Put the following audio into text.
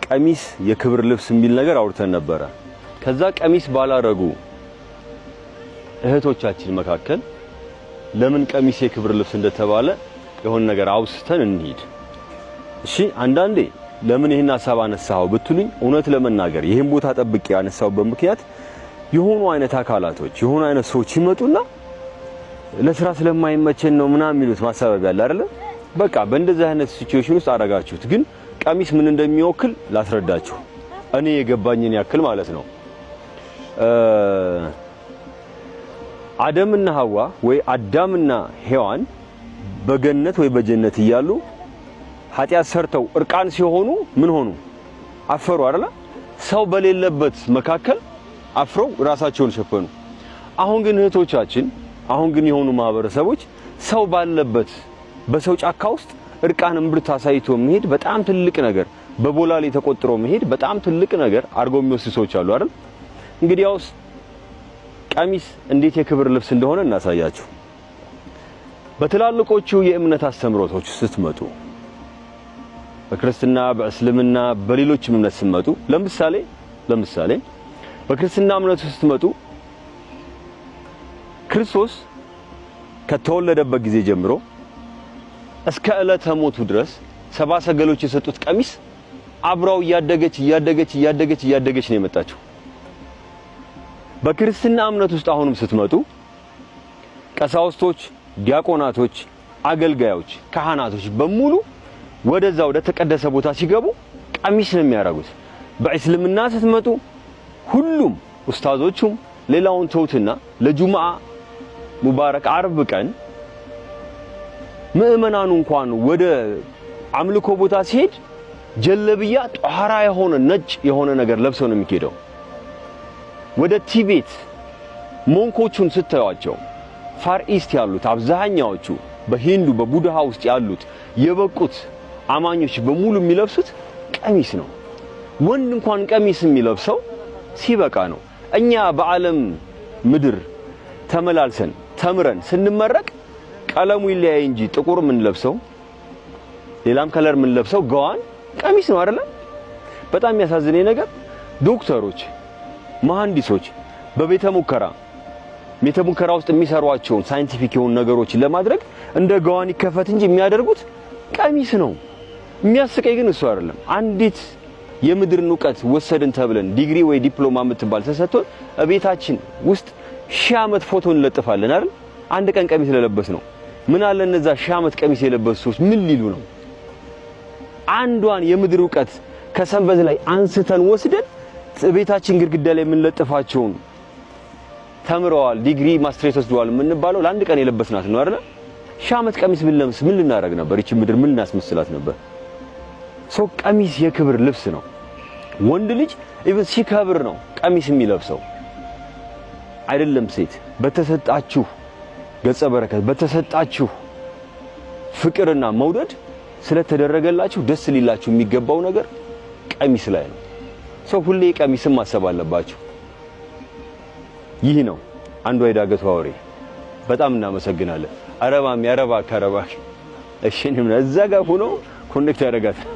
ቀሚስ የክብር ልብስ የሚል ነገር አውርተን ነበረ። ከዛ ቀሚስ ባላረጉ እህቶቻችን መካከል ለምን ቀሚስ የክብር ልብስ እንደተባለ የሆነ ነገር አውስተን እንሂድ። እሺ፣ አንዳንዴ ለምን ይህን ሀሳብ አነሳኸው ብትሉኝ፣ እውነት ለመናገር ይህን ቦታ ጠብቄ ያነሳሁበት ምክንያት የሆኑ አይነት አካላቶች፣ የሆኑ አይነት ሰዎች ይመጡና ለስራ ስለማይመቸን ነው ምናምን የሚሉት ማሳበቢያ አለ አይደለ? በቃ በእንደዚህ አይነት situation ውስጥ አረጋችሁት። ግን ቀሚስ ምን እንደሚወክል ላስረዳችሁ፣ እኔ የገባኝን ያክል ማለት ነው። አደምና ሐዋ ወይ አዳምና ሔዋን በገነት ወይ በጀነት እያሉ ኃጢአት ሰርተው እርቃን ሲሆኑ ምን ሆኑ? አፈሩ አይደለ? ሰው በሌለበት መካከል አፍረው ራሳቸውን ሸፈኑ። አሁን ግን እህቶቻችን፣ አሁን ግን የሆኑ ማህበረሰቦች ሰው ባለበት በሰው ጫካ ውስጥ እርቃን እምብርት አሳይቶ መሄድ በጣም ትልቅ ነገር፣ በቦላሌ ተቆጥሮ መሄድ በጣም ትልቅ ነገር አድርገው የሚወስዱ ሰዎች አሉ አይደል? እንግዲያውስ ቀሚስ እንዴት የክብር ልብስ እንደሆነ እናሳያችሁ። በትላልቆቹ የእምነት አስተምህሮቶች ስትመጡ፣ በክርስትና፣ በእስልምና፣ በሌሎችም እምነት ስትመጡ፣ ለምሳሌ በክርስትና እምነት ስትመጡ ክርስቶስ ከተወለደበት ጊዜ ጀምሮ እስከ ዕለተ ሞቱ ድረስ ሰባ ሰገሎች የሰጡት ቀሚስ አብራው እያደገች እያደገች እያደገች እያደገች ነው የመጣችው። በክርስትና እምነት ውስጥ አሁንም ስትመጡ ቀሳውስቶች፣ ዲያቆናቶች፣ አገልጋዮች፣ ካህናቶች በሙሉ ወደዛ ወደ ተቀደሰ ቦታ ሲገቡ ቀሚስ ነው የሚያደርጉት። በእስልምና ስትመጡ ሁሉም ኡስታዞቹም፣ ሌላውን ተውትና፣ ለጁምዓ ሙባረክ አርብ ቀን ምዕመናኑ እንኳን ወደ አምልኮ ቦታ ሲሄድ ጀለብያ ጧራ የሆነ ነጭ የሆነ ነገር ለብሰው ነው የሚሄደው። ወደ ቲቤት monk ኦቹን ስታዩአቸው Far East ያሉት አብዛኛዎቹ በሂንዱ በቡድሃ ውስጥ ያሉት የበቁት አማኞች በሙሉ የሚለብሱት ቀሚስ ነው። ወንድ እንኳን ቀሚስ የሚለብሰው ሲበቃ ነው። እኛ በዓለም ምድር ተመላልሰን ተምረን ስንመረቅ ቀለሙ ይለያይ እንጂ ጥቁር የምንለብሰው፣ ሌላም color የምንለብሰው ገዋን ቀሚስ ነው አይደለ? በጣም የሚያሳዝነኝ ነገር ዶክተሮች፣ መሐንዲሶች በቤተ ሙከራ ቤተ ሙከራ ውስጥ የሚሰሯቸውን scientific የሆኑ ነገሮችን ለማድረግ እንደ ገዋን ይከፈት እንጂ የሚያደርጉት ቀሚስ ነው። የሚያስቀኝ ግን እሱ አይደለም። አንዲት የምድርን እውቀት ወሰድን ተብለን ዲግሪ ወይ ዲፕሎማ የምትባል ተሰጥቶን እቤታችን ውስጥ 1000 ዓመት ፎቶ እንለጥፋለን አይደል? አንድ ቀን ቀሚስ ለለበስ ነው። ምን አለ እነዛ 1000 ዓመት ቀሚስ የለበሱ ሰዎች ምን ሊሉ ነው? አንዷን የምድር እውቀት ከሰንበዝ ላይ አንስተን ወስደን ቤታችን ግድግዳ ላይ የምንለጥፋቸውን ተምረዋል፣ ዲግሪ ማስትሬት ወስደዋል የምንባለው ለአንድ ቀን የለበስናት ነው አይደል? 1000 ዓመት ቀሚስ ብንለብስ ምን ልናደርግ ነበር? ይቺ ምድር ምን ልናስመስላት ነበር? So ቀሚስ የክብር ልብስ ነው። ወንድ ልጅ even ሲከብር ነው ቀሚስ የሚለብሰው፣ አይደለም ሴት። በተሰጣችሁ ገጸ በረከት፣ በተሰጣችሁ ፍቅርና መውደድ ስለተደረገላችሁ ደስ ሊላችሁ የሚገባው ነገር ቀሚስ ላይ ነው። So ሁሌ ቀሚስን ማሰብ አለባችሁ። ይህ ነው አንዷ የዳገቷ ወሬ። በጣም እናመሰግናለን። አረባም ያረባ ከረባ እሺ፣ እዛ ጋር ሆኖ connect ያደርጋታል።